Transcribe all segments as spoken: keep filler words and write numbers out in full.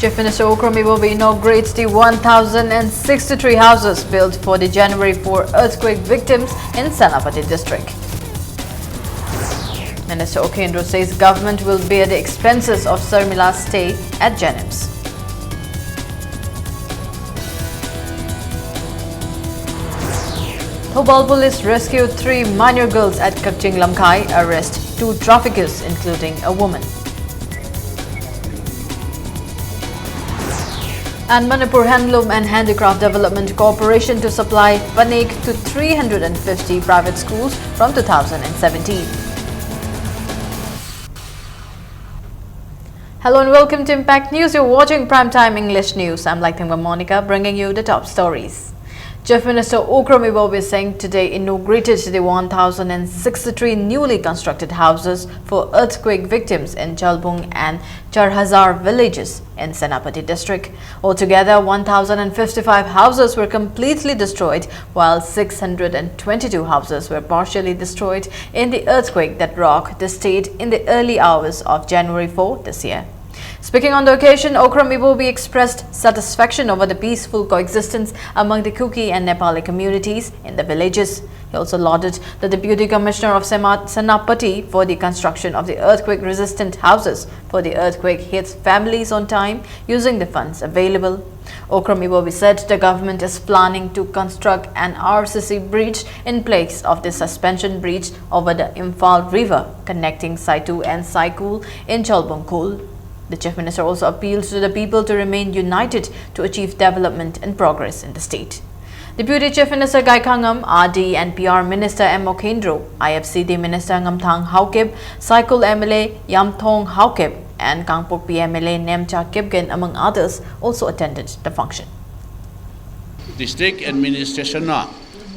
Chief Minister Okram Ibobi inaugurates the one thousand sixty-three houses built for the January four earthquake victims in Senapati district. Minister Okendro says government will bear the expenses of Sharmila's stay at JNIMS. Thoubal police rescue three minor girls at Kakching Lamkhai, arrest two traffickers, including a woman. And Manipur Handloom and Handicraft Development Corporation to supply fanek to three hundred fifty private schools from two thousand seventeen. Hello and welcome to Impact News. You're watching Primetime English News. I'm Laithengba Monica, bringing you the top stories. Chief Minister Okram Ibobi Singh today inaugurated the one thousand sixty-three newly constructed houses for earthquake victims in Chalbung and Charhazar villages in Senapati district. Altogether, one thousand fifty-five houses were completely destroyed, while six hundred twenty-two houses were partially destroyed in the earthquake that rocked the state in the early hours of January four this year. Speaking on the occasion, Okram Ibobi expressed satisfaction over the peaceful coexistence among the Kuki and Nepali communities in the villages. He also lauded the Deputy Commissioner of Sema- Senapati for the construction of the earthquake-resistant houses for the earthquake-hit families on time using the funds available. Okram Ibobi said the government is planning to construct an R C C bridge in place of the suspension bridge over the Imphal River connecting Saitu and Saikul in Chalbung Khul. The Chief Minister also appealed to the people to remain united to achieve development and progress in the state. Deputy Chief Minister Gai Khangam, R D and P R Minister M Okendro, I F C D Minister Ngamthang Haokip, Saikul M L A Yamthong Haokip, and Kangpokpi M L A Nemcha Kipgen, among others, also attended the function. District administration ꯅ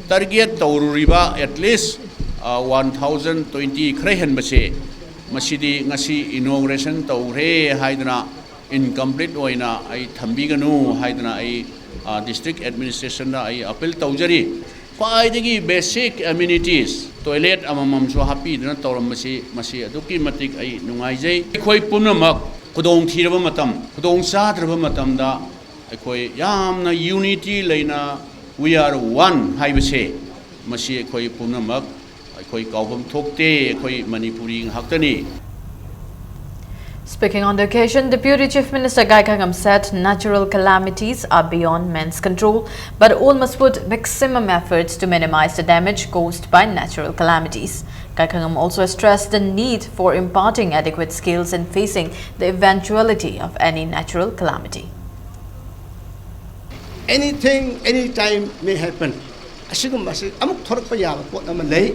target ꯇꯧꯔꯨꯔꯤꯕ at least one thousand twenty ꯈꯔ ꯍꯦꯟꯕꯁꯦ, ꯃꯁꯤꯗꯤ ꯉꯁꯤ inauguration ꯇꯧꯈ꯭ꯔꯦ ꯍꯥꯏꯗꯅ incomplete ꯑꯣꯏꯅ ꯑꯩ ꯊꯝꯕꯤꯒꯅꯨ ꯍꯥꯏꯗꯅ ꯑꯩ district administration ꯗ ꯑꯩ appeal ꯇꯧꯖꯔꯤ꯫ ꯈ꯭ꯋꯥꯏꯗꯒꯤ basic amenities, toilet ꯑꯃꯃꯝꯁꯨ ꯍꯥꯞꯄꯤꯗꯨꯅ ꯇꯧꯔꯝꯕꯁꯤ, ꯃꯁꯤ ꯑꯗꯨꯛꯀꯤ ꯃꯇꯤꯛ ꯑꯩ ꯅꯨꯡꯉꯥꯏꯖꯩ꯫ ꯑꯩꯈꯣꯏ ꯄꯨꯝꯅꯃꯛ ꯈꯨꯗꯣꯡ ꯊꯤꯔꯕ ꯃꯇꯝ, ꯈꯨꯗꯣꯡ ꯆꯥꯗ꯭ꯔꯕ ꯃꯇꯝꯗ ꯑꯩꯈꯣꯏ ꯌꯥꯝꯅ unity ꯂꯩꯅ "We are one" ꯍꯥꯏꯕꯁꯦ, ꯃꯁꯤ ꯑꯩꯈꯣꯏ ꯄꯨꯝꯅꯃꯛ ꯑꯩꯈꯣꯏ ꯀꯥꯎꯐꯝ ꯊꯣꯛꯇꯦ, ꯑꯩꯈꯣꯏ ꯃꯅꯤꯄꯨꯔꯤ ꯉꯥꯛꯇꯅꯤ꯫ Speaking on the occasion, Deputy Chief Minister Gai Khangam said natural calamities are beyond man's control, but all must put maximum efforts to minimize the damage caused by natural calamities. Gai Khangam also stressed the need for imparting adequate skills in facing the eventuality of any natural calamity. Anything, anytime may happen. ꯑꯁꯤꯒꯨꯝꯕꯁꯤ ꯑꯃꯨꯛ ꯊꯣꯔꯛꯄ ꯌꯥꯕ ꯄꯣꯠ ꯑꯃ ꯂꯩ꯫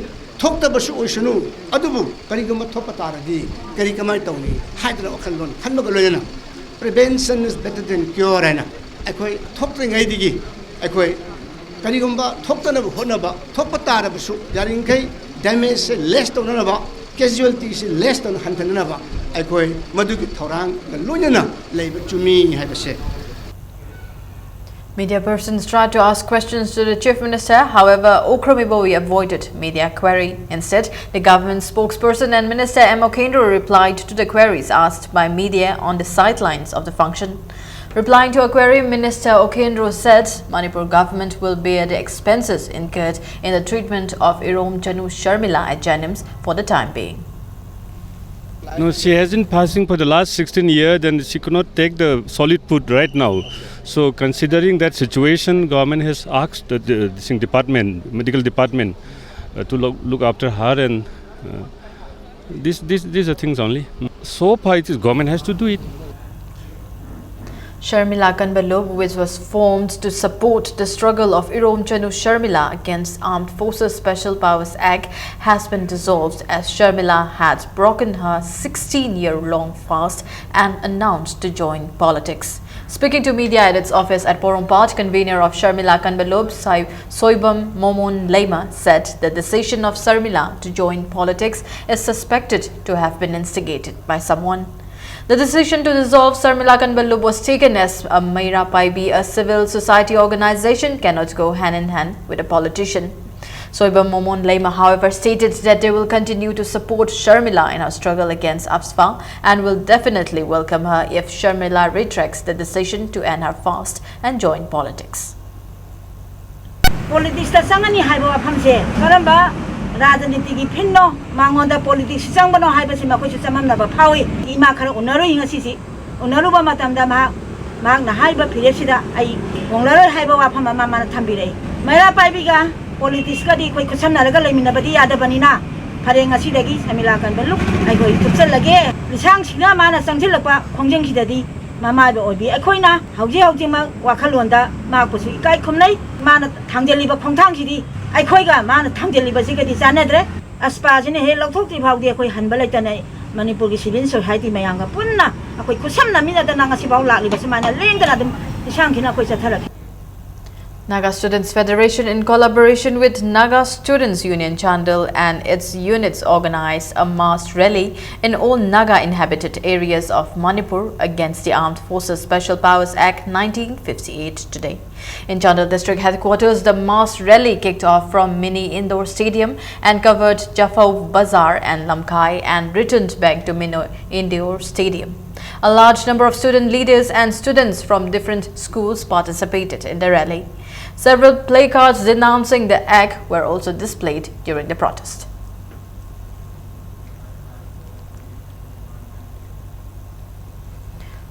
ꯊꯣꯛꯇꯕꯁꯨ ꯑꯣꯏꯁꯅꯨ, ꯑꯗꯨꯕꯨ ꯀꯔꯤꯒꯨꯝꯕ ꯊꯣꯛꯄ ꯇꯥꯔꯗꯤ ꯀꯔꯤ ꯀꯃꯥꯏꯅ ꯇꯧꯅꯤ ꯍꯥꯏꯗꯅ ꯋꯥꯈꯜꯂꯣꯟ ꯈꯟꯕꯒ ꯂꯣꯏꯅꯅ "Prevention is better than cure" ꯍꯥꯏꯅ ꯑꯩꯈꯣꯏ ꯊꯣꯛꯇ꯭ꯔꯤꯉꯩꯗꯒꯤ ꯑꯩꯈꯣꯏ ꯀꯔꯤꯒꯨꯝꯕ ꯊꯣꯛꯇꯅꯕ ꯍꯣꯠꯅꯕ, ꯊꯣꯛꯄ ꯇꯥꯔꯕꯁꯨ ꯌꯥꯔꯤꯈꯩ damageꯁꯦ less ꯇꯧꯅꯅꯕ, casualtyꯁꯦ less ꯇꯧꯅ ꯍꯟꯊꯅꯅꯕ ꯑꯩꯈꯣꯏ ꯃꯗꯨꯒꯤ ꯊꯧꯔꯥꯡꯒ ꯂꯣꯏꯅꯅ ꯂꯩꯕ ꯆꯨꯝꯃꯤ ꯍꯥꯏꯕꯁꯦ꯫ Media persons tried to ask questions to the Chief Minister. However, Okram Iboi avoided media query. Instead, the government spokesperson and Minister M Okendro replied to the queries asked by media on the sidelines of the function. Replying to a query, Minister Okendro said Manipur government will bear the expenses incurred in the treatment of Irom Chanu Sharmila at JNIMS for the time being. No, she has been fasting for the last sixteen years and she could not take the solid food right now. So considering that situation, government has asked the, the, this thing department, medical department, uh, to look, look after her and uh, this, this, these are things only. So far it is government has to do it. Sharmila Kanbalub, which was formed to support the struggle of Irom Chanu Sharmila against Armed Forces Special Powers Act, has been dissolved as Sharmila had broken her sixteen-year-long fast and announced to join politics. Speaking to media at its office at Porompat, convener of Sharmila Kanbalub, Sai- Soibam Momon Lema, said the decision of Sharmila to join politics is suspected to have been instigated by someone. The decision to dissolve Sharmila Kanbalub was taken as a Meira Paibi, a civil society organization, cannot go hand in hand with a politician. Soibam Momon Leima, however, stated that they will continue to support Sharmila in her struggle against AFSPA and will definitely welcome her if Sharmila retracts the decision to end her fast and join politics. Politics ꯇ ꯆꯪꯒꯅꯤ ꯍꯥꯏꯕ ꯋꯥꯐꯝꯁꯦ ꯀꯔꯝꯕ ꯔꯥꯖꯅꯤꯇꯤꯒꯤ ꯐꯤꯟꯅꯣ, ꯃꯉꯣꯟꯗ politics ꯆꯪꯕꯅꯣ ꯍꯥꯏꯕꯁꯤ ꯃꯈꯣꯏꯁꯨ ꯆꯃꯝꯅꯕ ꯐꯥꯎꯏ꯫ ꯏꯃꯥ ꯈꯔ ꯎꯅꯔꯨꯏ ꯉꯁꯤꯁꯤ꯫ ꯎꯅꯔꯨꯕ ꯃꯇꯝꯗ ꯃꯍꯥꯛ, ꯃꯍꯥꯛꯅ ꯍꯥꯏꯕ ꯐꯤꯔꯦꯞꯁꯤꯗ ꯑꯩ ꯍꯣꯡꯂꯔꯣꯏ ꯍꯥꯏꯕ ꯋꯥꯐꯝ ꯑꯃ ꯃꯥꯅ ꯊꯝꯕꯤꯔꯛꯏ꯫ ꯃꯩꯔꯥ ꯄꯥꯏꯕꯤꯒ politics ꯀꯗꯤ ꯑꯩꯈꯣꯏ ꯈꯨꯠꯁꯝꯅꯔꯒ ꯂꯩꯃꯤꯟꯅꯕꯗꯤ ꯌꯥꯗꯕꯅꯤꯅ, ꯐꯔꯦ, ꯉꯁꯤꯗꯒꯤ ꯁꯃꯤꯂꯥ ꯀꯟꯕ ꯂꯨꯞ ꯑꯩꯈꯣꯏ ꯊꯨꯞꯆꯜꯂꯒꯦ꯫ ꯂꯤꯁꯥꯡꯁꯤꯡꯅ ꯃꯥꯅ ꯆꯪꯁꯤꯜꯂꯛꯄ ꯈꯣꯡꯖꯪꯁꯤꯗꯗꯤ ꯃꯃꯥꯏꯕ ꯑꯣꯏꯕꯤ ꯑꯩꯈꯣꯏꯅ ꯍꯧꯖꯤꯛ ꯍꯧꯖꯤꯛꯃꯛ ꯋꯥꯈꯜꯂꯣꯟꯗ ꯃꯍꯥꯛꯄꯨꯁꯨ ꯏꯀꯥꯏ ꯈꯨꯝꯅꯩ꯫ ꯃꯥꯅ ꯊꯥꯡꯖꯜꯂꯤꯕ ꯈꯣꯡꯊꯥꯡꯁꯤꯗꯤ ꯑꯩꯈꯣꯏꯒ ꯃꯥꯅ ꯊꯥꯡꯖꯜꯂꯤꯕꯁꯤꯒꯗꯤ ꯆꯥꯟꯅꯗ꯭ꯔꯦ꯫ AFSPA ꯁꯤꯅ ꯍꯦꯛ ꯂꯧꯊꯣꯛꯇ꯭ꯔꯤ ꯐꯥꯎꯗꯤ ꯑꯩꯈꯣꯏ ꯍꯟꯕ ꯂꯩꯇꯅ ꯃꯅꯤꯄꯨꯔꯒꯤ civil society ꯃꯌꯥꯝꯒ ꯄꯨꯟꯅ ꯑꯩꯈꯣꯏ ꯈꯨꯠꯁꯝꯅꯃꯤꯟꯅꯗꯅ ꯉꯁꯤꯐꯥꯎ ꯂꯥꯛꯂꯤꯕ ꯁꯨꯃꯥꯏꯅ ꯂꯦꯡꯗꯅ ꯑꯗꯨꯝ ꯂꯤꯁꯥꯡꯁꯤꯡꯅ ꯑꯩꯈꯣꯏ ꯆꯠꯊꯔꯒꯦ꯫ Naga Students Federation, in collaboration with Naga Students Union Chandel and its units, organized a mass rally in all Naga inhabited areas of Manipur against the Armed Forces Special Powers Act nineteen fifty-eight today. In Chandel District Headquarters, the mass rally kicked off from Mini Indoor Stadium and covered Jafau Bazar and Lamkai and returned back to Mini Indoor Stadium. A large number of student leaders and students from different schools participated in the rally. Several placards denouncing the act were also displayed during the protest.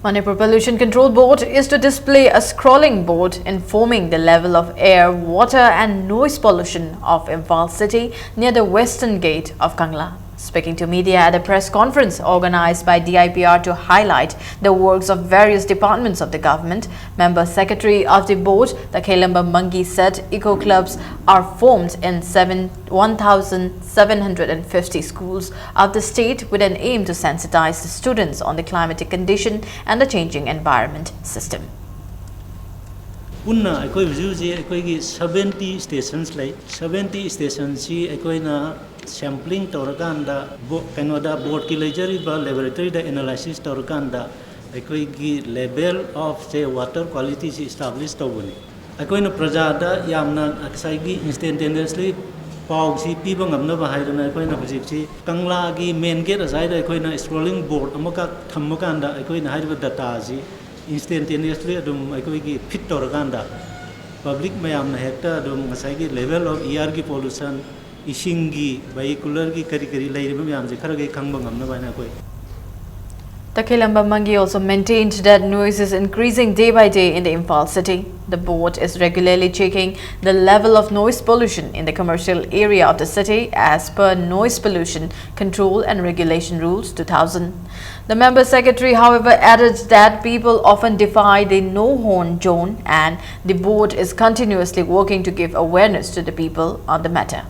Manipur Pollution Control Board is to display a scrolling board informing the level of air, water and noise pollution of Imphal city near the western gate of Kangla. Speaking to media at a press conference organized by D I P R to highlight the works of various departments of the government, member secretary of the board, Takhelamba Mangi, said eco clubs are formed in seven, one thousand seven hundred fifty schools of the state with an aim to sensitize the students on the climatic condition and the changing environment system. ꯄꯨꯟꯅ ꯑꯩꯈꯣꯏ ꯍꯧꯖꯤꯛ ꯍꯧꯖꯤꯛ ꯑꯩꯈꯣꯏꯒꯤ seventy stations ꯂꯩ꯫ Seventy stations ꯁꯤ ꯑꯩꯈꯣꯏꯅ sampling ꯇꯧꯔꯀꯥꯟꯗ ꯕꯣ-, ꯀꯩꯅꯣꯗ board ꯀꯤ ꯂꯩꯖꯔꯤꯕ laboratory ꯗ analysis ꯇꯧꯔꯀꯥꯟꯗ ꯑꯩꯈꯣꯏꯒꯤ level of, say, water quality ꯁꯤ establish ꯇꯧꯕꯅꯤ꯫ ꯑꯩꯈꯣꯏꯅ ꯄ꯭ꯔꯖꯥꯗ ꯌꯥꯝꯅ ꯉꯁꯥꯏꯒꯤ instantaneously ꯄꯥꯎꯁꯤ ꯄꯤꯕ ꯉꯝꯅꯕ ꯍꯥꯏꯗꯅ ꯑꯩꯈꯣꯏꯅ ꯍꯧꯖꯤꯛꯁꯤ ꯀꯪꯂꯥꯒꯤ ꯃꯦꯟ ꯒꯦꯠ ꯑꯁ꯭ꯋꯥꯏꯗ ꯑꯩꯈꯣꯏꯅ scrolling board ꯑꯃꯈꯛ ꯊꯝꯕ ꯀꯥꯟꯗ ꯑꯩꯈꯣꯏꯅ ꯍꯥꯏꯔꯤꯕ dataꯁꯤ instantaneously ꯑꯗꯨꯝ ꯑꯩꯈꯣꯏꯒꯤ feed ꯇꯧꯔꯀꯥꯟꯗ public ꯃꯌꯥꯝꯅ ꯍꯦꯛꯇ ꯑꯗꯨꯝ ꯉꯁꯥꯏꯒꯤ level of airꯒꯤ pollution, ꯏꯁꯤꯡꯒꯤ, vehicularꯒꯤ ꯀꯔꯤ ꯀꯔꯤ ꯂꯩꯔꯤꯕ ꯃꯌꯥꯝꯁꯦ ꯈꯔꯒꯩ ꯈꯪꯕ ꯉꯝꯅꯕ ꯍꯥꯏꯅ ꯑꯩꯈꯣꯏ Takhelamba Mangi also maintained that noise is increasing day by day in the Imphal city. The board is regularly checking the level of noise pollution in the commercial area of the city as per Noise Pollution Control and Regulation Rules two thousand. The member secretary, however, added that people often defy the no horn zone and the board is continuously working to give awareness to the people on the matter.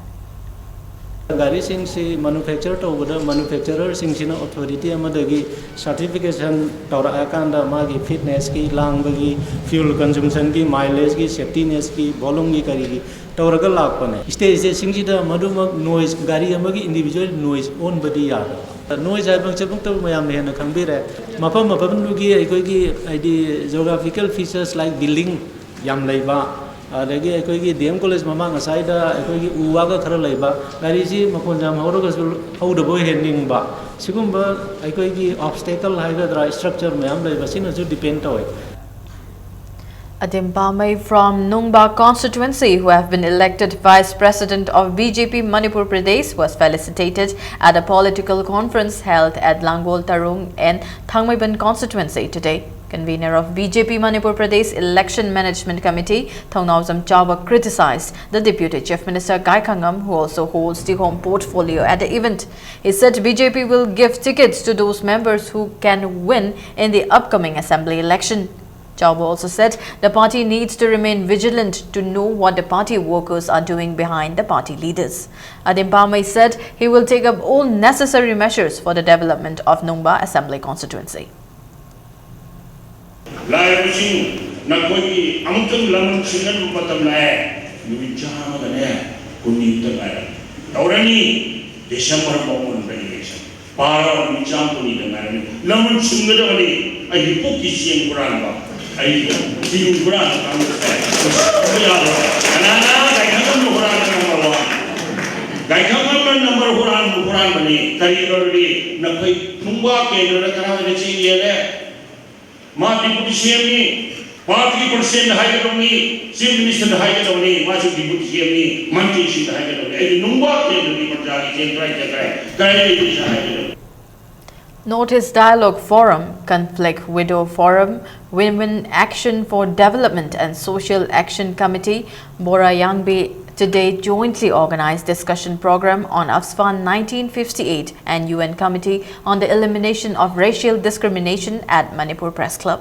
ꯒꯥꯔꯤꯁꯤꯡꯁꯤ manufacture ꯇꯧꯕꯗ manufacturerꯁꯤꯡꯁꯤꯅ authority ꯑꯃꯗꯒꯤ certification ꯇꯧꯔꯛꯑꯀꯥꯟꯗ ꯃꯥꯒꯤ fitnessꯀꯤ, ꯂꯥꯡꯕꯒꯤ, fuel consumptionꯒꯤ, mileageꯀꯤ, safetinessꯀꯤ, volumeꯒꯤ, ꯀꯔꯤꯒꯤ ꯇꯧꯔꯒ ꯂꯥꯛꯄꯅꯦ꯫ State stateꯁꯤꯡꯁꯤꯗ ꯃꯗꯨꯃꯛ noise, ꯒꯥꯔꯤ ꯑꯃꯒꯤ individual noise ꯑꯣꯟꯕꯗꯤ ꯌꯥꯗꯕ꯫ Noise ꯍꯥꯏꯕ ꯃꯁꯛꯃꯛꯇꯕꯨ ꯃꯌꯥꯝꯅ ꯍꯦꯟꯅ ꯈꯪꯕꯤꯔꯦ꯫ ꯃꯐꯝ ꯃꯐꯝꯗꯨꯒꯤ ꯑꯩꯈꯣꯏꯒꯤ ꯍꯥꯏꯗꯤ geographical features like building ꯌꯥꯝ ꯂꯩꯕ, ꯑꯗꯒꯤ ꯑꯩꯈꯣꯏꯒꯤ D M college ꯃꯃꯥꯡ ꯑꯁ꯭ꯋꯥꯏꯗ ꯑꯩꯈꯣꯏꯒꯤ ꯎ ꯋꯥꯒ ꯈꯔ ꯂꯩꯕ, ꯒꯥꯔꯤꯁꯤ ꯃꯈꯣꯟ ꯌꯥꯝ ꯍꯧꯔꯒꯁꯨ ꯍꯧꯗꯕ ꯑꯣꯏꯍꯟꯅꯤꯡꯕ, ꯁꯤꯒꯨꯝꯕ ꯑꯩꯈꯣꯏꯒꯤ obstacle ꯍꯥꯏꯒꯗ꯭ꯔꯥ, structure ꯃꯌꯥꯝ ꯂꯩꯕ, ꯁꯤꯅꯁꯨ depend ꯇꯧꯋꯦ꯫ Adim Pamei from Nungba constituency, who have been elected vice president of B J P Manipur Pradesh, was felicitated at a political conference held at Langol Tarung in Thangmeiban constituency today. Convener of B J P Manipur Pradesh Election Management Committee, Thongnaojam Chauba, criticized the Deputy Chief Minister Gai Khangam, who also holds the home portfolio, at the event. He said B J P will give tickets to those members who can win in the upcoming assembly election. Chauba also said the party needs to remain vigilant to know what the party workers are doing behind the party leaders. Adim Pamei said he will take up all necessary measures for the development of Nungba Assembly Constituency. ꯂꯥꯏꯔꯕꯁꯤꯡ, ꯅꯈꯣꯏꯒꯤ ꯑꯃꯨꯛꯇꯪ ꯂꯃꯟ ꯁꯤꯡꯅꯕ ꯃꯇꯝ ꯂꯥꯛꯑꯦ꯫ ꯅꯨꯃꯤꯠ ꯆꯥꯝꯃꯒꯅꯦ ꯀꯨꯟꯅꯤꯃꯨꯛꯇ ꯉꯥꯏꯔꯦ꯫ ꯇꯧꯔꯅꯤ꯫ December ꯐꯥꯎ ꯃꯅꯨꯡꯗ election꯫ ꯄꯥꯔꯣ, ꯅꯨꯃꯤꯠ ꯆꯥꯝꯃ ꯀꯨꯟꯅꯤꯗ ꯉꯥꯏꯔꯅꯤ꯫ ꯂꯃꯟ ꯁꯤꯡꯒꯗꯕꯅꯤ꯫ ꯑꯩꯒꯤ ꯄꯨꯛꯀꯤ ꯆꯦꯡ ꯍꯨꯔꯥꯟꯕ, ꯑꯩꯒꯤ ꯁꯤꯡ ꯍꯨꯔꯥꯟꯕ ꯀꯥꯡꯕꯨꯁꯦ ꯇꯧꯕ ꯌꯥꯕ꯭ꯔꯣ? ꯀꯅꯥꯅ ꯀꯩꯅꯣꯝꯗ ꯍꯨꯔꯥꯟꯕ number one? ꯒꯥꯏꯈꯪ ꯑꯃ ꯅꯝꯕꯔ ꯍꯨꯔꯥꯟꯕ ꯍꯨꯔꯥꯟꯕꯅꯤ꯫ ꯀꯔꯤꯒꯤꯅꯣꯗꯤ ꯅꯈꯣꯏ ꯅꯨꯡꯕꯥꯛ ꯀꯦꯟꯗ꯭ꯔꯗ ꯀꯅꯥ ꯑꯣꯏꯅ ꯆꯦꯟꯒꯦ? ꯃꯥ ꯗꯤꯄꯨꯇꯤ ꯁꯤ ꯑꯦꯝꯅꯤ꯫ ꯄꯥꯔꯇꯤꯒꯤ ꯄ꯭ꯔꯁꯤꯗꯦꯟꯗ ꯍꯥꯏꯒꯗꯕꯅꯤ, ꯆꯤꯐ ꯃꯤꯅꯤꯁꯇꯔꯗ ꯍꯥꯏꯒꯗꯕꯅꯤ, ꯃꯥꯁꯨ ꯗꯤꯄꯨꯇꯤ ꯁꯤ ꯑꯦꯝꯅꯤ, ꯃꯟꯇ꯭ꯔꯤꯁꯤꯡꯗ ꯍꯥꯏꯒꯗꯕꯅꯤ꯫ ꯑꯩꯗꯤ ꯅꯨꯡꯕꯥꯛ ꯀꯦꯟꯗ꯭ꯔꯒꯤ ꯄ꯭ꯔꯖꯥꯒꯤ ꯀꯦꯟꯗ꯭ꯔ ꯍꯥꯏꯖꯈ꯭ꯔꯦ꯫ ꯀꯔꯥꯏ ꯂꯩꯒꯦ ꯍꯥꯏꯒꯗꯕꯅꯤ꯫ Notice Dialogue Forum, Conflict Widow Forum, Women Action for Development and Social Action Committee, Bora Yangbi today jointly organized discussion program on AFSPA nineteen fifty-eight and U N Committee on the Elimination of Racial Discrimination at Manipur Press Club.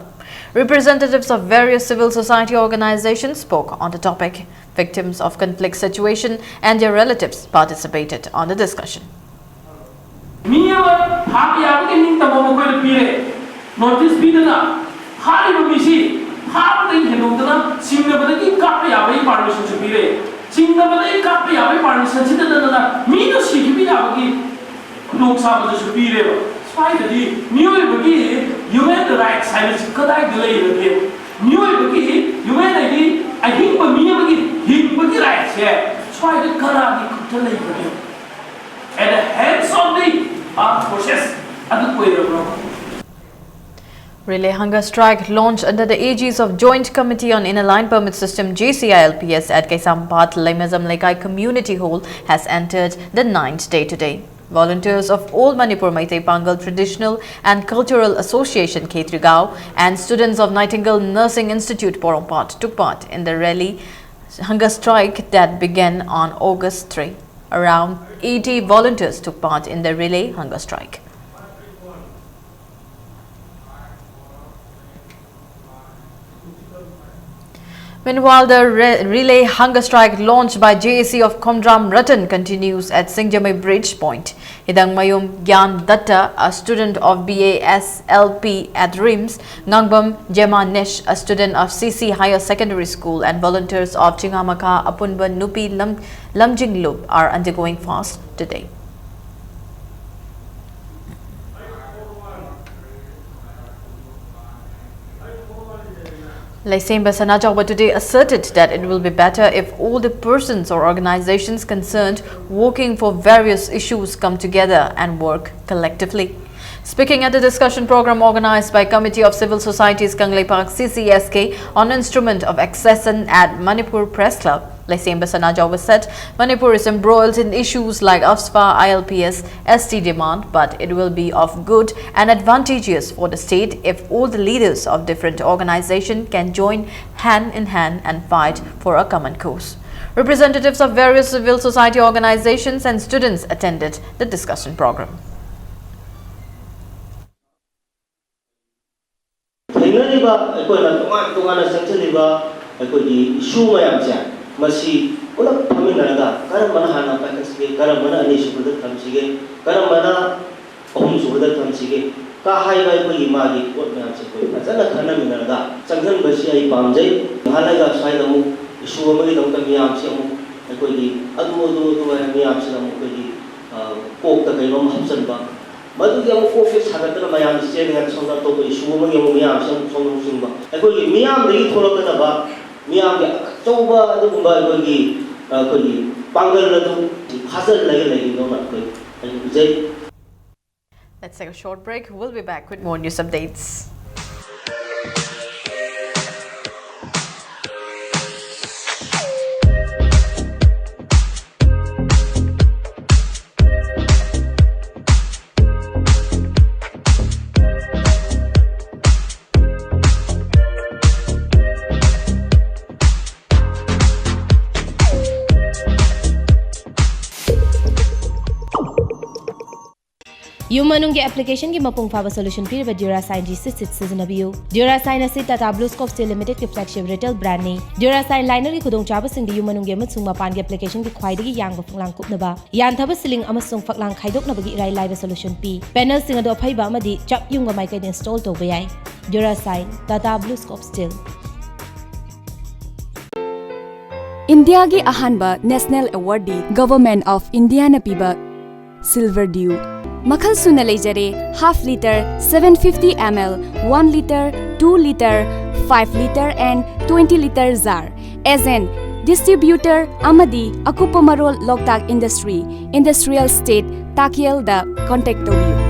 Representatives of various civil society organizations spoke on the topic. Victims of conflict situation and their relatives participated on the discussion. ꯃꯤ ꯑꯃ ꯐꯥꯕ ꯌꯥꯕꯒꯤ ꯅꯤꯡꯇꯝꯕ ꯃꯈꯣꯏꯗ ꯄꯤꯔꯦ꯫ Notice ꯄꯤꯗꯅ ꯐꯥꯔꯤꯕ ꯃꯤꯁꯤ ꯐꯥꯕꯗꯒꯤ ꯍꯦꯟꯗꯣꯛꯇꯅ ꯆꯤꯡꯅꯕꯗꯒꯤ ꯀꯥꯞꯄ ꯌꯥꯕꯒꯤ ꯄꯥꯔꯃꯤꯁꯟꯁꯨ ꯄꯤꯔꯦ꯫ ꯆꯤꯡꯅꯕꯗꯒꯤ ꯀꯥꯞꯄ ꯌꯥꯕꯒꯤ ꯄꯥꯔꯃꯤꯁꯟꯁꯤꯗ ꯅꯠꯇꯅ ꯃꯤꯗꯣ ꯁꯤꯈꯤꯕ ꯌꯥꯕꯒꯤ ꯈꯨꯗꯣꯡꯆꯥꯕꯗꯨꯁꯨ ꯄꯤꯔꯦꯕ꯫ ꯁ꯭ꯋꯥꯏꯗꯗꯤ ꯃꯤꯑꯣꯏꯕꯒꯤ ꯍ꯭ꯌꯨꯃꯦꯟ ꯔꯥꯏꯠꯁ ꯍꯥꯏꯕꯁꯤ ꯀꯗꯥꯏꯗ ꯂꯩꯔꯒꯦ? ꯃꯤꯑꯣꯏꯕꯒꯤ ꯍ꯭ꯌꯨꯃꯦꯟ ꯍꯥꯏꯗꯤ ꯑꯍꯤꯡꯕ ꯃꯤ ꯑꯃꯒꯤ ꯍꯤꯡꯕꯒꯤ ꯔꯥꯏꯠꯁꯦ ꯁ꯭ꯋꯥꯏꯗ ꯀꯅꯥꯒꯤ ꯈꯨꯠꯇ ꯂꯩꯕꯒꯦ? At the hands of the armed forces ꯑꯗꯨ ꯑꯣꯏꯔꯕ꯭ꯔꯣ? Relay hunger strike launched under the aegis of Joint Committee on Inner Line Permit System, J C I L P S, at Kaisampad Leimazam Leikai Community Hall has entered the ninth day today. Volunteers of All Manipur Meitei Pangal Traditional and Cultural Association, Khetrigao, and students of Nightingale Nursing Institute, Porompat, took part in the relay hunger strike that began on August three. Around eighty volunteers took part in the relay hunger strike. Meanwhile, the re- relay hunger strike launched by J A C of Khomdram Ratan continues at Singjamei Bridge Point. Hidangmayum Gyan Datta, a student of B A S L P at RIMS, Ngangbam Jema Nesh, a student of C C Higher Secondary School, and volunteers of Chingamakha Apunba Nupi Lam- Lamjinglup are undergoing fast today. Leisemba Sanajaoba today asserted that it will be better if all the persons or organizations concerned working for various issues come together and work collectively. Speaking at a discussion program organized by Committee of Civil Societies Kangleipak, C C S K, on instrument of accession at Manipur Press Club, Leisemba Sanajaoba said Manipur is embroiled in issues like AFSPA, I L P S, S T demand, but it will be of good and advantageous for the state if all the leaders of different organizations can join hand in hand and fight for a common cause. Representatives of various civil society organizations and students attended the discussion program. ꯊꯦꯡꯅꯔꯤꯕ ꯑꯩꯈꯣꯏꯅ ꯇꯣꯉꯥꯟ ꯇꯣꯉꯥꯟꯅ ꯆꯪꯁꯤꯜꯂꯤꯕ ꯑꯩꯈꯣꯏꯒꯤ ꯏꯁꯨ ꯃꯌꯥꯝꯁꯦ, ꯃꯁꯤ ꯄꯨꯂꯞ ꯐꯝꯃꯤꯟꯅꯔꯒ ꯀꯔꯝꯕꯅ ꯍꯥꯟꯅ ꯄꯥꯏꯈꯠꯁꯤꯒꯦ, ꯀꯔꯝꯕꯅ ꯑꯅꯤꯁꯨꯕꯗ ꯊꯝꯁꯤꯒꯦ, ꯀꯔꯝꯕꯅ ꯑꯍꯨꯝꯁꯨꯕꯗ ꯊꯝꯁꯤꯒꯦ ꯀ ꯍꯥꯏꯕ ꯑꯩꯈꯣꯏꯒꯤ ꯃꯥꯒꯤ ꯄꯣꯠ ꯃꯌꯥꯝꯁꯦ ꯑꯩꯈꯣꯏ ꯐꯖꯅ ꯈꯟꯅꯃꯤꯟꯅꯔꯒ ꯆꯪꯁꯤꯟꯕꯁꯤ ꯑꯩ ꯄꯥꯝꯖꯩ꯫ ꯉꯍꯥꯛ ꯂꯩꯔꯒ ꯁ꯭ꯋꯥꯏꯗ ꯑꯃꯨꯛ ꯏꯁꯨ ꯑꯃꯒꯤꯗꯃꯛꯇ ꯃꯤꯌꯥꯝꯁꯤ ꯑꯃꯨꯛ ꯑꯩꯈꯣꯏꯒꯤ ꯑꯗꯨ ꯑꯗꯨ ꯑꯗꯨ ꯍꯥꯏꯅ ꯃꯤꯌꯥꯝꯁꯤꯗ ꯑꯃꯨꯛ ꯑꯩꯈꯣꯏꯒꯤ, ꯑ, ꯀꯣꯛꯇ ꯀꯩꯅꯣꯝ ꯍꯥꯞꯆꯤꯟꯕ, ꯃꯗꯨꯒꯤ ꯑꯃꯨꯛ ꯀꯣꯛꯁꯦ ꯁꯥꯒꯠꯇꯅ ꯃꯌꯥꯝꯁꯤ ꯆꯦꯟꯒ꯭ꯔꯦ ꯁꯣꯝꯗ, ꯑꯇꯣꯞꯄ ꯏꯁꯨ ꯑꯃꯒꯤ ꯑꯃꯨꯛ ꯃꯤꯌꯥꯝꯁꯤ ꯑꯃꯨꯛ ꯁꯣꯝꯗ ꯎꯆꯤꯡꯕ꯫ ꯑꯩꯈꯣꯏꯒꯤ ꯃꯤꯌꯥꯝꯗꯒꯤ ꯊꯣꯛꯂꯛꯀꯗꯕ ꯃꯤꯌꯥꯝꯒꯤ ꯑꯆꯧꯕ ꯑꯗꯨꯒꯨꯝꯕ ꯑꯩꯈꯣꯏꯒꯤ, ꯑꯩꯈꯣꯏꯒꯤ ꯄꯥꯡꯒꯜ ꯑꯗꯨ ꯐꯥꯖꯤꯜꯂꯒ ꯂꯩꯒꯗꯧꯅ ꯑꯩꯈꯣꯏ ꯑꯩ ꯎꯖꯩ꯫ Let's take a short break. We'll be back with more news updates. ꯌꯨꯝ ꯃꯅꯨꯡꯒꯤ ꯑꯦꯄ꯭ꯂꯤꯀꯦꯁꯟꯒꯤ ꯃꯄꯨꯡ ꯐꯥꯕ ꯁꯣꯂꯨꯁꯟ ꯄꯤꯔꯤꯕ Durasine G six six ꯁꯤꯖꯤꯟꯅꯕꯤꯌꯨ꯫ Durasine ꯑꯁꯤ Tata BlueScope Steel Limitedꯀꯤ flagship retail brandꯅꯤ꯫ Durasine linerꯒꯤ ꯈꯨꯗꯣꯡꯆꯥꯕꯁꯤꯡꯗꯤ ꯌꯨꯝ ꯃꯅꯨꯡꯒꯤ ꯑꯃꯁꯨꯡ ꯃꯄꯥꯟꯒꯤ ꯑꯦꯄ꯭ꯂꯤꯀꯦꯁꯟꯒꯤ ꯈ꯭ꯋꯥꯏꯗꯒꯤ ꯌꯥꯡꯕ ꯐꯛꯂꯥꯡ ꯀꯨꯞꯅꯕ, ꯌꯥꯟꯊꯕ ꯁꯤꯂꯤꯡ ꯑꯃꯁꯨꯡ ꯐꯛꯂꯥꯡ ꯈꯥꯏꯗꯣꯛꯅꯕꯒꯤ ꯏꯔꯥꯏ ꯂꯥꯏꯕ ꯁꯣꯂꯨꯁꯟ ꯄꯤ꯫ ꯄꯦꯅꯦꯜꯁꯤꯡ ꯑꯗꯨ ꯑꯐꯩꯕ ꯑꯃꯗꯤ ꯆꯞ ꯌꯨꯡꯕ ꯃꯥꯏꯀꯩꯗ ꯏꯟꯁꯇꯣꯜ ꯇꯧꯕ ꯌꯥꯏ꯫ Durasine, Tata BlueScope Steel꯫ ꯏꯟꯗꯤꯌꯥꯒꯤ ꯑꯍꯥꯟꯕ ꯅꯦꯁꯅꯦꯜ ꯑꯦꯋꯥꯔꯗꯇꯤ ꯒꯚꯔꯟꯃꯦꯟꯠ ꯑꯣꯐ ꯏꯟꯗꯤꯌꯥꯅ ꯄꯤꯕ Silver Dew. ꯃꯈꯜ ꯁꯨꯅ ꯂꯩꯖꯔꯦ, half litre, seven fifty ml, one litre, two litre, five litre and twenty litre jar. As an distributor ꯑꯃꯗꯤ ꯑꯀꯨꯞꯄ ꯃꯔꯣꯜ ꯂꯣꯛꯇꯥꯛ ꯏꯟꯗꯁꯇ꯭ꯔꯤ, ꯏꯟꯗꯁꯇ꯭ꯔꯤꯌꯦꯜ ꯁ꯭ꯇꯦꯠ ꯇꯥꯀꯦꯜꯗ ꯀꯣꯟꯇꯦꯛ ꯇꯧꯕꯤꯌꯨ꯫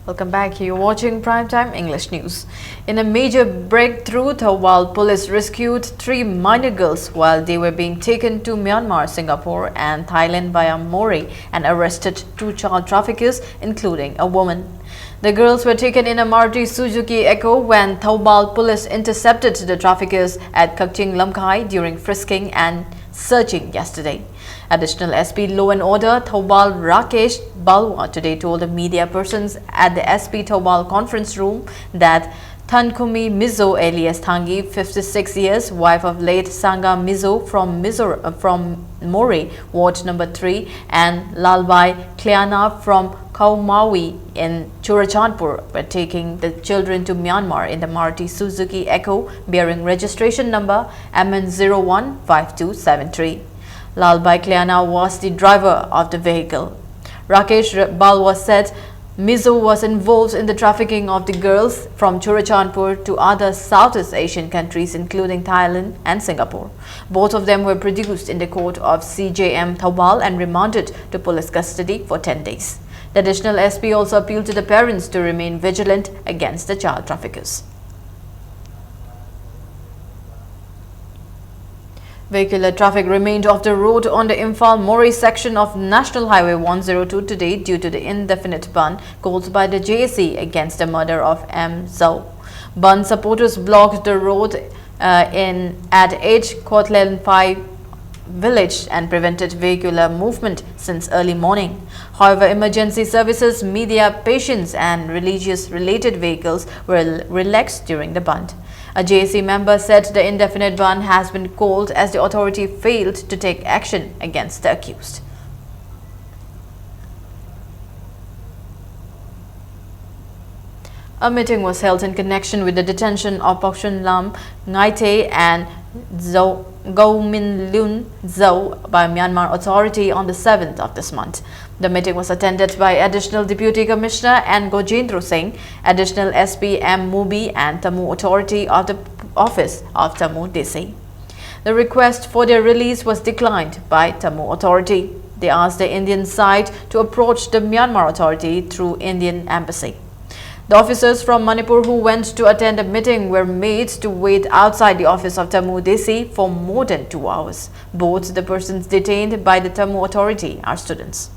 Welcome back. You're watching Primetime English News. In a major breakthrough, Thoubal police rescued three minor girls while they were being taken to Myanmar, Singapore, and Thailand via Moreh and arrested two child traffickers, including a woman. The girls were taken in a Maruti Suzuki Echo when Thoubal police intercepted the traffickers at Kakching Lamkhai during frisking and searching yesterday. Additional S P Law and Order Thoubal Rakesh Balwa today told the media persons at the S P Thoubal conference room that Thankhumi Mizo alias Thangi, fifty-six years, wife of late Sanga Mizo from Mizo, uh, from Moreh, ward number three, and Lalbai Kliana from Kaumawi in Churachandpur were taking the children to Myanmar in the Maruti Suzuki Echo bearing registration number M N zero one five two seven three. Lalbai Kliana was the driver of the vehicle. Rakesh Balwa said Mizo was involved in the trafficking of the girls from Churachandpur to other Southeast Asian countries, including Thailand and Singapore. Both of them were produced in the court of C J M Thoubal and remanded to police custody for ten days. The additional S P also appealed to the parents to remain vigilant against the child traffickers. Vehicular traffic remained off the road on the Imphal Moreh section of National Highway one zero two today due to the indefinite bandh called by the J A C against the murder of M Zhao. Bandh supporters blocked the road uh, in at H Khotlenphai village and prevented vehicular movement since early morning. However, emergency services, media, patients, and religious related vehicles were relaxed during the bandh. A J A C member said the indefinite bandh has been called as the authority failed to take action against the accused. A meeting was held in connection with the detention of Pakshun Lam Ngaite and Zhou, Gauminlun Zhou by Myanmar authority on the seventh of this month. The meeting was attended by Additional Deputy Commissioner N Gojendra Singh, Additional S P M Mubi, and Tamu authority of the office of Tamu D C. The request for their release was declined by Tamu authority. They asked the Indian side to approach the Myanmar authority through Indian embassy. The officers from Manipur who went to attend a meeting were made to wait outside the office of Tamu D C for more than two hours. Both the persons detained by the Tamu authority are students.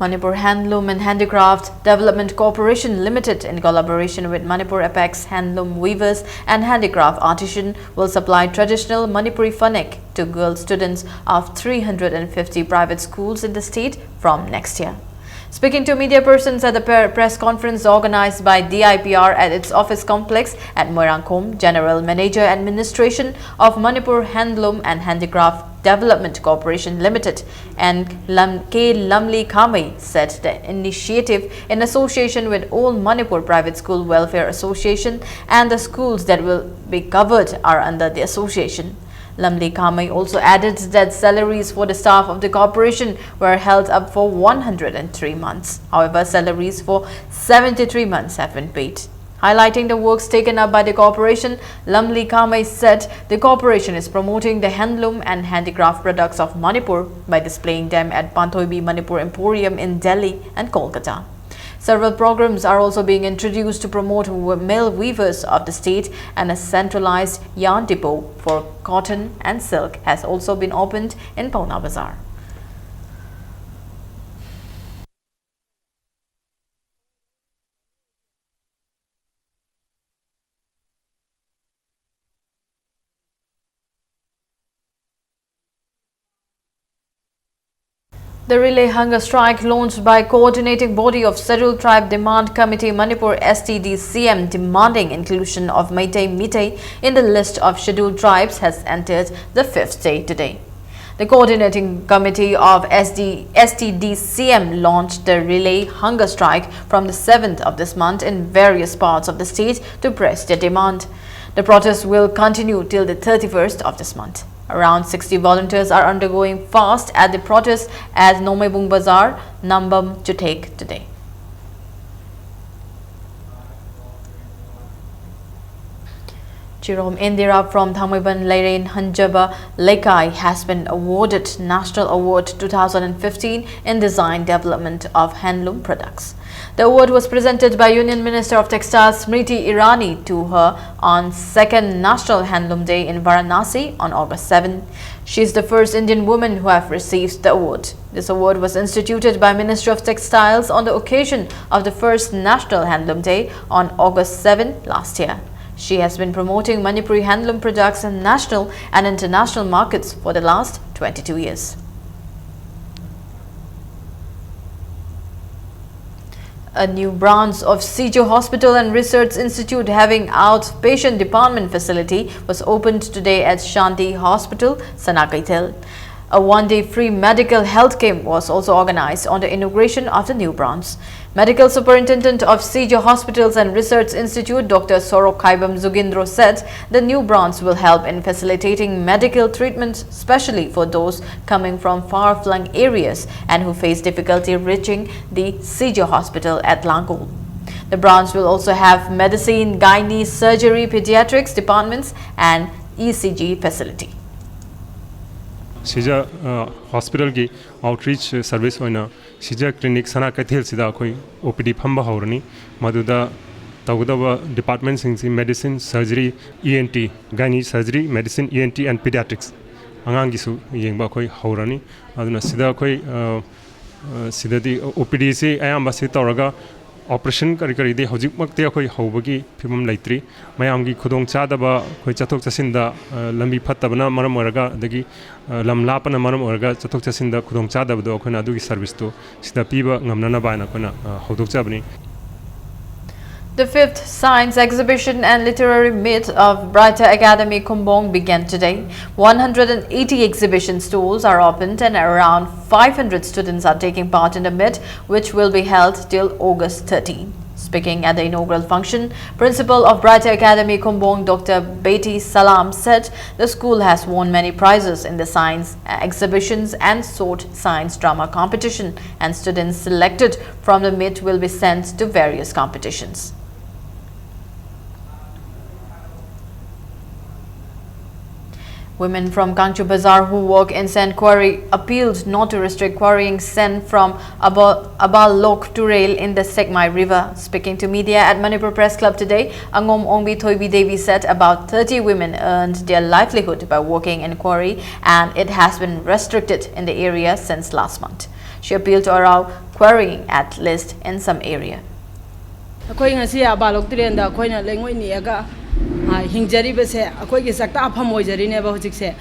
Manipur Handloom and Handicraft Development Corporation Limited, in collaboration with Manipur Apex Handloom Weavers and Handicraft Artisan, will supply traditional Manipuri fanek to girl students of three hundred and fifty private schools in the state from next year. Speaking to media persons at the per- press conference organized by D I P R at its office complex at Moirangkhom, General Manager Administration of Manipur Handloom and Handicraft Development Corporation Limited and Lam- K Lamli Khamei said the initiative, in association with All Manipur Private School Welfare Association and the schools that will be covered, are under the association. Lamli Khamei also added that salaries for the staff of the corporation were held up for one hundred and three months. However, salaries for seventy-three months have been paid. Highlighting the works taken up by the corporation, Lamli Khamei said the corporation is promoting the handloom and handicraft products of Manipur by displaying them at Panthoibi Manipur Emporium in Delhi and Kolkata. Several programs are also being introduced to promote w- male weavers of the state, and a centralized yarn depot for cotton and silk has also been opened in Paona Bazar. The relay hunger strike launched by Coordinating Body of Scheduled Tribe Demand Committee Manipur, S T D C M, demanding inclusion of Meitei Meitei in the list of scheduled tribes has entered the fifth day today. The coordinating committee of S D, S T D C M launched the relay hunger strike from the seventh of this month in various parts of the state to press their demand. The protest will continue till the thirty-first of this month. Around sixty volunteers are undergoing fast at the protest at Nomaibung Bazar, Nambam Chuthek today. Chirom Indira from Thangmeiban Leiren Hanjaba Leikai has been awarded National Award two thousand fifteen in Design Development of Handloom Products. The award was presented by Union Minister of Textiles Smriti Irani to her on second National Handloom Day in Varanasi on August seven. She is the first Indian woman who have received the award. This award was instituted by Ministry of Textiles on the occasion of the first National Handloom Day on August seven last year. She has been promoting Manipuri handloom products in national and international markets for the last twenty-two years. A new branch of Sijo Hospital and Research Institute having outpatient department facility was opened today at Shanti Hospital, Sanakaithel. A one-day free medical health camp was also organized on the inauguration of the new branch. Medical Superintendent of Sijo Hospitals and Research Institute, Doctor Sorok Khaibam Zugindro, said the new branch will help in facilitating medical treatment, especially for those coming from far-flung areas and who face difficulty reaching the Sijo Hospital at Langol. The branch will also have medicine, gynae, surgery, pediatrics departments, and E C G facility. ꯁꯤꯖ ꯍꯣꯁꯄꯤꯇꯥꯜꯒꯤ outreach service ꯑꯣꯏꯅ ꯁꯤꯖ clinic ꯁꯅꯥ ꯀꯩꯊꯦꯜꯁꯤꯗ ꯑꯩꯈꯣꯏ ꯑꯣ ꯄꯤ ꯗꯤ ꯐꯝꯕ ꯍꯧꯔꯅꯤ꯫ ꯃꯗꯨꯗ ꯇꯧꯒꯗꯕ ꯗꯤꯄꯥꯔꯠꯃꯦꯟꯁꯤꯡꯁꯤ medicine, surgery, E N T, gynae surgery, medicine, E N T and paediatrics, ꯑꯉꯥꯡꯒꯤꯁꯨ ꯌꯦꯡꯕ ꯑꯩꯈꯣꯏ ꯍꯧꯔꯅꯤ꯫ ꯑꯗꯨꯅ ꯁꯤꯗ ꯑꯩꯈꯣꯏ ꯁꯤꯗꯗꯤ ꯑꯣ ꯄꯤ ꯗꯤꯁꯤ ꯑꯌꯥꯝꯕ ꯁꯤ ꯇꯧꯔꯒ ꯑꯣꯄꯔꯦꯁꯟ ꯀꯔꯤ ꯀꯔꯤꯗꯤ ꯍꯧꯖꯤꯛꯃꯛꯇꯤ ꯑꯩꯈꯣꯏ ꯍꯧꯕꯒꯤ ꯐꯤꯕꯝ ꯂꯩꯇ꯭ꯔꯤ꯫ ꯃꯌꯥꯝꯒꯤ ꯈꯨꯗꯣꯡꯆꯥꯗꯕ, ꯑꯩꯈꯣꯏ ꯆꯠꯊꯣꯛ ꯆꯠꯁꯤꯟꯗ ꯂꯝꯕꯤ ꯐꯠꯇꯕꯅ ꯃꯔꯝ ꯑꯣꯏꯔꯒ, ꯑꯗꯒꯤ ꯂꯝ ꯂꯥꯞꯄꯅ ꯃꯔꯝ ꯑꯣꯏꯔꯒ ꯆꯠꯊꯣꯛ ꯆꯠꯁꯤꯟꯗ ꯈꯨꯗꯣꯡꯆꯥꯗꯕꯗꯣ ꯑꯩꯈꯣꯏꯅ ꯑꯗꯨꯒꯤ ꯁꯔꯚꯤꯁꯇꯨ ꯁꯤꯗ ꯄꯤꯕ ꯉꯝꯅꯅꯕ ꯍꯥꯏꯅ ꯑꯩꯈꯣꯏꯅ ꯍꯧꯗꯣꯛꯆꯕꯅꯤ꯫ The fifth Science Exhibition and Literary Meet of Brighter Academy Khumbong began today. One hundred eighty exhibition stalls are opened and around five hundred students are taking part in the meet, which will be held till August thirteen. Speaking at the inaugural function, Principal of Brighter Academy Khumbong, Doctor Beti Salam, said the school has won many prizes in the science exhibitions and short science drama competition, and students selected from the meet will be sent to various competitions. Women from Kangchu Bazar who work in sand quarry appealed not to restrict quarrying sand from Aba- Abalok to rail in the Sekmai River. Speaking to media at Manipur Press Club today, Angom Ongbi Thoibi Devi said about thirty women earned their livelihood by working in quarry, and it has been restricted in the area since last month. She appealed to allow quarrying at least in some area. ꯑꯩꯈꯣꯏ ꯉꯁꯤ ꯑꯕꯥꯂꯣꯛ ꯇꯨꯔꯦꯟꯗ ꯑꯩꯈꯣꯏꯅ ꯂꯩꯉꯣꯏ ꯅꯦꯛꯑꯒ, ꯑ, ꯍꯤꯡꯖꯔꯤꯕꯁꯦ ꯑꯩꯈꯣꯏꯒꯤ ꯆꯥꯛꯇꯥꯐꯝ ꯑꯣꯏꯖꯔꯤꯅꯦꯕ ꯍꯧꯖꯤꯛꯁꯦ꯫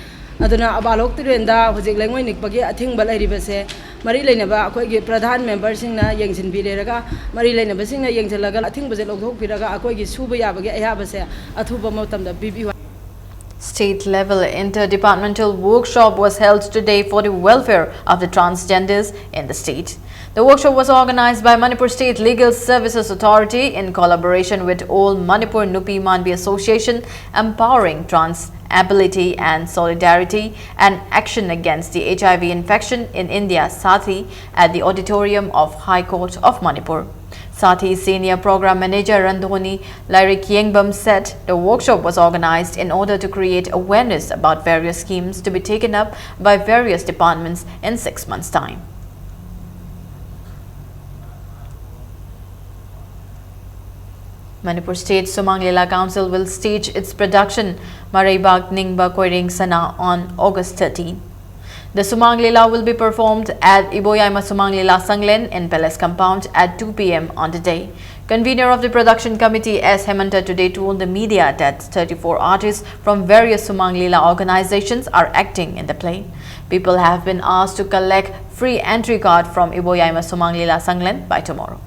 ꯑꯗꯨꯅ ꯑꯕꯥꯂꯣꯛ ꯇꯨꯔꯦꯟꯗ ꯍꯧꯖꯤꯛ ꯂꯩꯉꯣꯏ ꯅꯤꯛꯄꯒꯤ ꯑꯊꯤꯡꯕ ꯂꯩꯔꯤꯕꯁꯦ ꯃꯔꯤ ꯂꯩꯅꯕ ꯑꯩꯈꯣꯏꯒꯤ ꯄ꯭ꯔꯙꯥꯟ ꯃꯦꯝꯕꯔꯁꯤꯡꯅ ꯌꯦꯡꯁꯤꯟꯕꯤꯔꯦꯔꯒ, ꯃꯔꯤ ꯂꯩꯅꯕꯁꯤꯡꯅ ꯌꯦꯡꯁꯤꯜꯂꯒ ꯑꯊꯤꯡꯕꯁꯦ ꯂꯧꯊꯣꯛꯄꯤꯔꯒ ꯑꯩꯈꯣꯏꯒꯤ ꯁꯨꯕ ꯌꯥꯕꯒꯤ ꯑꯌꯥꯕꯁꯦ ꯑꯊꯨꯕ ꯃꯇꯝꯗ ꯄꯤꯕꯤꯌꯨ꯫ State level interdepartmental workshop was held today for the welfare of the transgenders in the state. The workshop was organized by Manipur State Legal Services Authority in collaboration with All Manipur Nupi Manbi Association, Empowering Trans Ability and Solidarity and Action Against the H I V Infection in India, SATHI, at the auditorium of High Court of Manipur. SATHI Senior Program Manager Randhoni Lairik Yengbam said the workshop was organized in order to create awareness about various schemes to be taken up by various departments in six months' time. Manipur State Sumang Lila Council will stage its production Mareibak Ningba Koiring Sana on August thirteen. The Sumang Lila will be performed at Iboyaima Sumang Lila Sanglen in Palace Compound at two p m on the day. Convener of the production committee, S Hemanta, today told the media that thirty-four artists from various Sumang Lila organizations are acting in the play. People have been asked to collect free entry card from Iboyaima Sumang Lila Sanglen by tomorrow.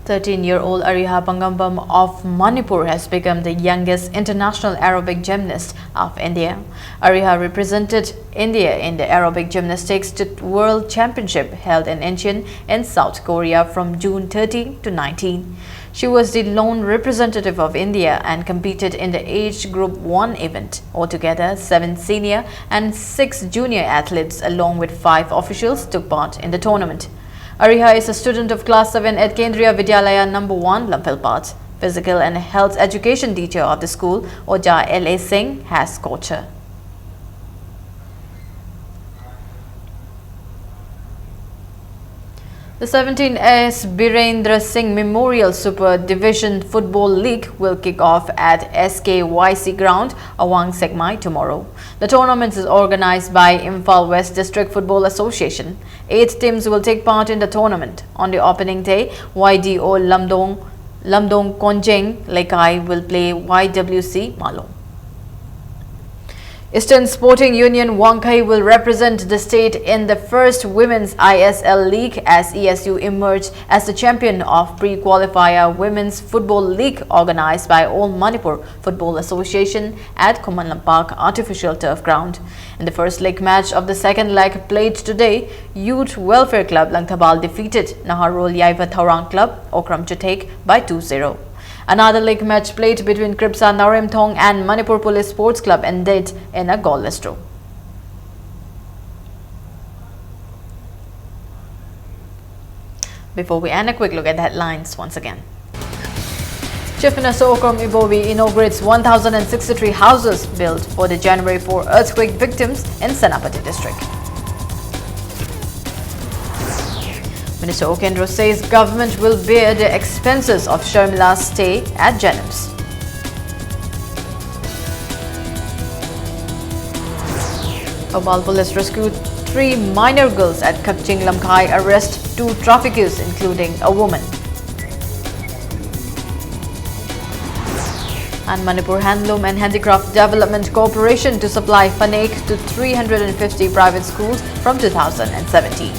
Thirteen-year-old Ariha Pangambam of Manipur has become the youngest international aerobic gymnast of India. Ariha represented India in the aerobic gymnastics to World Championship held in Incheon in South Korea from June thirteen to nineteen. She was the lone representative of India and competed in the age group one event. Altogether, seven senior and six junior athletes, along with five officials, took part in the tournament. Ariha is a student of class seven at Kendriya Vidyalaya number one, Lamphel Pat. Physical and health education teacher of the school, Oja L A Singh, has coached her. The seventeen S Birendra Singh Memorial Super Division Football League will kick off at S K Y C ground, Awang Sekmai, tomorrow. The tournament is organized by Imphal West District Football Association. Eight teams will take part in the tournament. On the opening day, Y D O Lamdong, Lamdong Konjeng Lekai will play Y W C Malong. Eastern Sporting Union Wangkhei will represent the state in the first Women's I S L League as E S U emerged as the champion of pre-qualifier Women's Football League organized by All Manipur Football Association at Khuman Lampak Artificial Turf Ground. In the first leg match of the second leg played today, Youth Welfare Club Langthabal defeated Naharul Yaiva Thaurang Club Okram Chuthek by two zero. Another league match played between Kripsa Naremthong and Manipur Police Sports Club ended in a goalless draw. Before we end, a quick look at the headlines once again. Chief Minister Okram Ibobi inaugurates one thousand sixty-three houses built for the January four earthquake victims in Senapati district. Minister Okendro says government will bear the expenses of Sharmila's stay at Jennings. Bhopal police rescued three minor girls at Kakching Lamkhai, arrest two traffickers, including a woman. And Manipur Handloom and Handicraft Development Corporation to supply phanek to three hundred fifty private schools from two thousand seventeen.